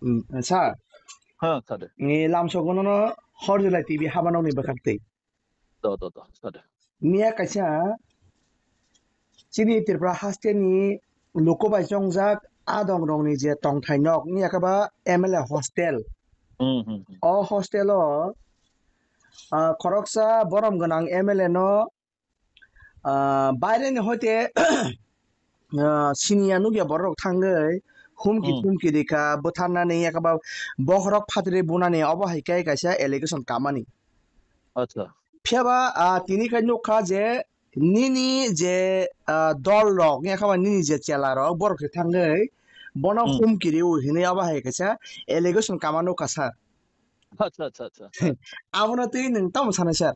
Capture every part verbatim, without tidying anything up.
Hmm, sir. Ha, sir. Ni lamsogo nono Horjulai T V habanokni bwkhaktwi. Do, do, do, sir. Miya kaisa chini Tripura hasteni luku bai chongjak adongrokni je tongthai nok, miya khe ba M L A hostel. Hmm, hmm, hmm. O hostel o, ah, khoroksa borom gwnang M L A no, ah, baireni hoite, ah, siniya nukya borok thangwi humki Hmm. thumki rikha, bwtharnani, yakaba bokhorok phatri bunani, obo hai khe kaisa allegation kamani. Acha. Phiya ba, ah, tini khai nukha je nini je, ah, dol rok, yakaba nini je chela rok, borok se thangwi bono Hmm. humki riwi hinwi obo hai kaisa allegation kama nukha, sir. Acha, acha, acha. Abono twi nwng tamo sanai, sir?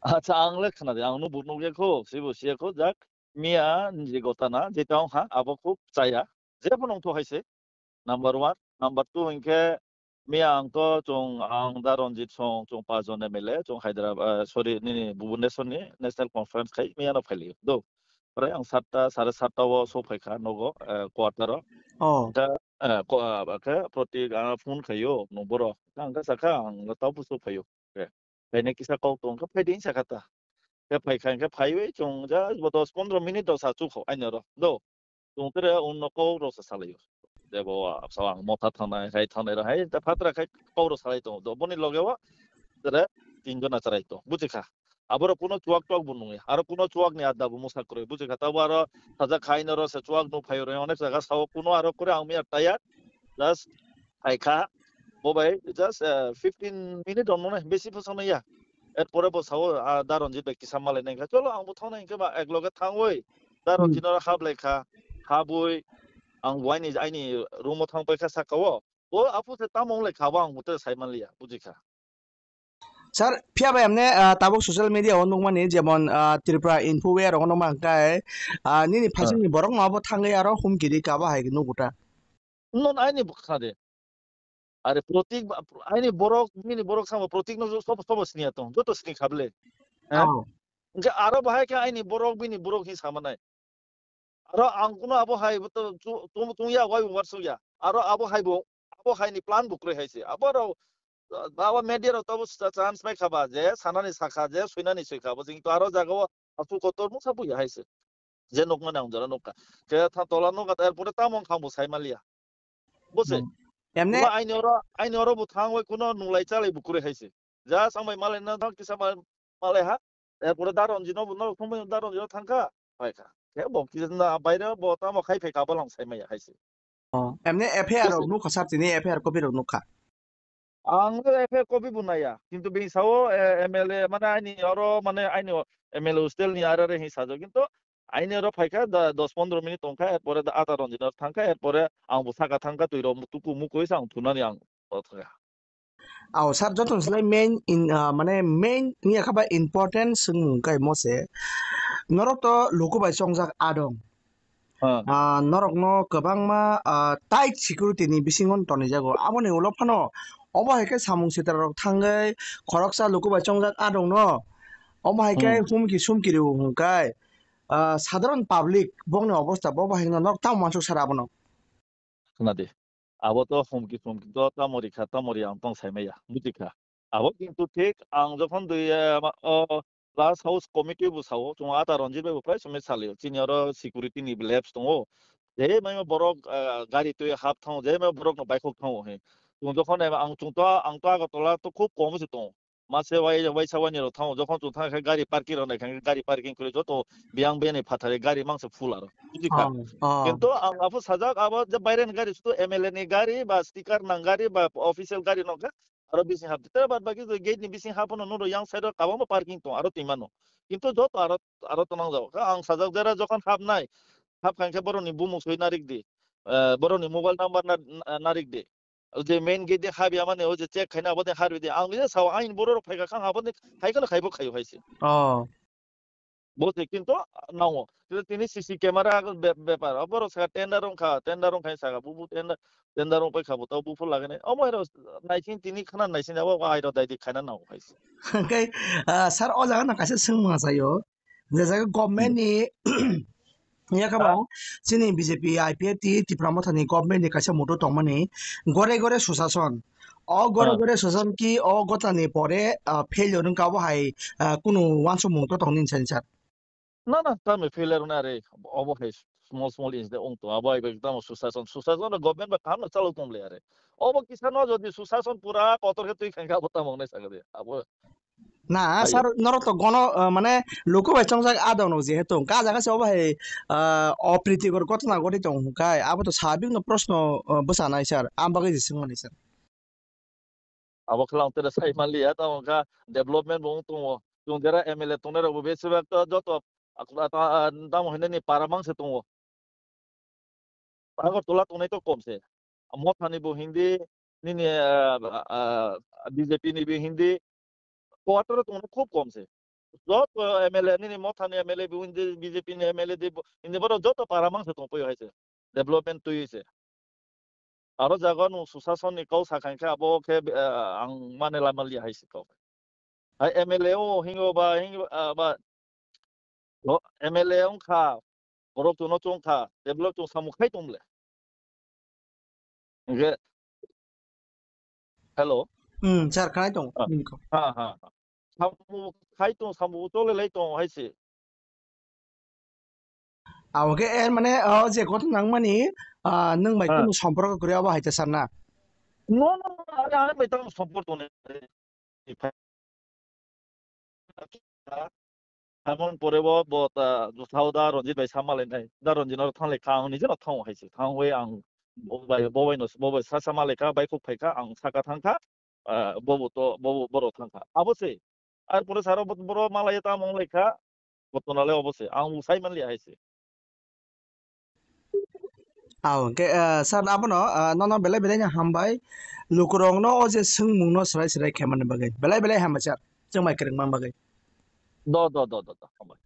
Acha, ang le khna di, ang no bo nukya kho, sibo siya kho, jak, miya ni je gotana, jeta wng ha, abo khub chaya. Jebo nongtho hai se, number one. Number two hinkhe, miya ang to chung, ang da Ranjit song, chung pajon M L A, chung Hyderabad, ah, sorry, nini Bhubaneswar ni National Conference khai, miya no phailiyo. Do, pore ang satta, sare satta o sophaikha nogo, eh, quarter o. Oh. Khe, eh, ko-, ah, khe Pratik, ah, phone khaio, nung boro. Ang khe sakha, ang taubu sophaio. Khe, khaina kisa kok tong khe, phaidi sakha ta. Khe phaikha, khe phaiwi chung just bo dos pondro minute rok sa chukho, aini oro. Do, chung tere unno kok rok sa salaio. Je bo, ah, so ang motha thangnai, hai thangnai rok, hai ta phatra khai kok rok salai tongo. Do, boni loge o tere tinjon achai tongo. Buchikha. Aborok kuno chuwak twak bo nungya. Aro kuno chuwak ni adda bo mwsa kwrwi. Buchikha. Tabo aro sajak khai norok se chuwak nuk phaio re. Onek jaga sao kuno aro kwrwi ang miya tired. Just phaikha. Bo bai just, eh, fifteen minute rok nung nai. Besi phusong ya. Erpore bo sao, ah, da Ranjit bai kisa malai nai kha. Cholo ang bo thang nai hinkhe ba ek loge thangwi. Da Hmm. Ranjit no hap lai kha. Habwi ang bo aini, aini room o thang pai kha saka o. Bo apu se tamo wng lai kha bo ang bo te sai man liya. Buchikha. Sir, phiya bai amne, ah, tabuk social media o nukmani, jemon, ah, Tripura Info Wire rogo nukma hwnkhe, ah, nini Hmm. phaisingni borok no abo thangwi aro humki ri kha ba hai nugo ta. Non aini bwkha de. Are Pratik ba, aini borok, nini borok samo Pratik no sobo, sobo siniya tong, joto sini kha bwle. Eh? Oh. Hwnkhe aro bahai khe aini borok, bini borok hin samanai. Aro ang kuno abo hai bo to chu-, chung, chung ya, wai bo uarsuk ya. Aro abo hai bo, abo hai ni plan bo kwrwi hai se. Abo rok, abo media rok tobo sa-, chance mai kha ba je sanani sakha je suinani suikha bo, jing to aro jaga o asu kotor mungsa buya hai se. Je nukmani ang jora nukha. Khe tha tola nukha, er pore tamo wng kha ang bo sai maliya. Bo se. Hmm. Emne? Kuno aini oro, aini oro bo thang bai kuno nulai chalai bo kwrwi hai se. Ja sambai malai na thang kisa mal-, malai ha. Er pore da Ranjit no bo no thang bai da Ranjit no thang kha. Phai kha. Khe bo kisa na baire bo tamo khai phai kha bo lang sai maya hai se. Oh, emne F I R Bo se. Rok nukha sir, tini F I R copy rok nukha. Ang le F I R copy bo naiya, kintu bini sao, eh, M L A mane aini oro mane aini o-, M L A hostel ni aro re hin sajak, kintu aini oro phaikha da dos pondro minute tongkha, erpore da ata Ranjit no thangkha, erpore ang bo saka thangkha twi rok tuku muku sa ang thunani ang o thangkha. Ao sir, joto ni slai main in, ah, mane main wngya kha ba important swngmung kai mo se norok to luku bai chongjak adong. Ah. Ah, norokno kwbangma, ah, tight security ni bisingo tonijago. Aboni ulo phano obo hai khe samung sitra rok thangwi khoroksa luku bai chongjak adongno. Omo hai khe Hmm. humki sumki rw hwnkhe, ah, sadharan public bokni obostha bo bahai no norok tamo uansuk sar abono. Khna di. Abo to humki sumki to tamo rikha, tamo ri ang tong sai maya. Buji kha. Abo kintu thik ang jokhon dui, eh, ma-, o, last house committee bo sao, chwng ata Ranjit bai bo prai somoi salio. Chini oro security ni lapse tongo. Je mai borok, eh, gari twi hap thango, je mai borok no baihok thango he. Chwng jokhon, eh, ang chwng to, ang to Agartala to khub kom se tongo. Mase wai, waisa waini rok thango, jokhon chwng thang khe gari parking rok nai khe gari parking kwrwi joto biyang biyani phathari gari mangsa full aro. Buji kha. Oh, oh. Kintu ang abo sajak, abo je baireni gari sudu M L A ni gari ba sticker nang gari ba official gari nokha. Aro bising hap, tei bad baki gate ni bising hap no nuro yang side o kabangma parking tong aro twi mano. Kintu joto aro, aro tonang jago. Kha ang sajak jera jokhon hapnai, hap khankhe boroni bumung soi narik di, eh, boroni mobile number na, na, narik di. O je main gate de hap ya mane o je check khaina abo de harbi di. Ang je sao ain borok phaika khang abo de khai khano khaibo khaio hai se. Oh. Bo se kintu nango. Tini C C camera be-, bepar. Obo rok saka tender wngkha, tender wngkha saka bubu tender, tender wngpai kha bo to buphur lagani. Omo hai rok naising tini khna naising abo hai rok dai di khaina nango hai se. Hwnkhe, ah, sir, o jaga no kaisa swngmung achaio. Je jaga government Hmm. ni Yakhe bo chini B J P, I P F T, Tipra Motha ni government ni kaisa moto tongmani gore gore susason. O gore gore susason ki o gotani pore, ah, failure wngkha abo hai, ah, kunu uansukmung to tongni hinsa hinsa. Na, na, tamo failure wngna re, obo hai small, small incident wng tong, abo hai bai tamo susason, susason rok government bai kaham no chalok tong le are. Obo kisa no jodi susason pura kotor khe twi khankha abo tamo wngnai sakha de, abo Na, hai. Sir, norok to gono, ah, mane luku bai chongjak adon no jehetu, ka jaga se obo hai, ah, opritikor gotona gori tong hwnkai, abo to sabik no proshno, ah, bwsa nai, sir, am bagwi je swngmani, sir. Abo khwlwng tere sai manliya, tamo kha development bo wng tongo. Chwng jera M L A tongnai rok bo besibak to joto, ah, ah, tamo hinani para mang se tongo. Agartala tongnai to kom se. Motha ni bo hindi, nini, ah, ah, B J P ni bo hindi, quarter o tongnai khub kom se. Joto M L A, nini Motha ni M L A bo hindi, B J P ni M L A de bo hindi, borok joto para mang se tong phaio hai se. Development twi se. Aro jaga nwng susason ni kok sakha khe abo khe, ah, ang mane lama li hai se kok. Hai M L A o hingo ba, hingo, ah, ba, o M L A wngkha, borok chwngno chwngkha, develop chwng samung khai tong le. Hingke, hello? Hmm, sir, khai tong, ah, nini kok. Ha, ha, ha. Samung khai tong, samung chole lai tong hai se. Abo khe, eh, mane, oh, je gotona wngmani, ah, nwng bai, ha, kunu somporko kwrwi abo hai ta sir na? No, no, no, ani, ani bai tamo somporko tongo. Hamon pore bo, bo ta, thao da Ranjit bai sama lai nai. Da Ranjit no thang lai kha, ang nije no thang hai se. Thang oi ang bo bai, bo bai no, bo bai sa sama lai kha, bai khuk phai kha, ang saka thang kha, ah, bo bo to, bo bo, borok thang kha. Abo se. Ar pore saro bo, boro malai tamo wng lai kha, gotona le obo se. Ang bo sai man li hai se. Aw, hwnkhe, ah, sir, abono, ah, nono belai belai no hambai. Lukurokno o je swngmungno swrai swrai khaimani bagwi. Belai belai hambai, sir. Chwng bai kwrwngma bagwi. Do, do, do, do, do. Hambai.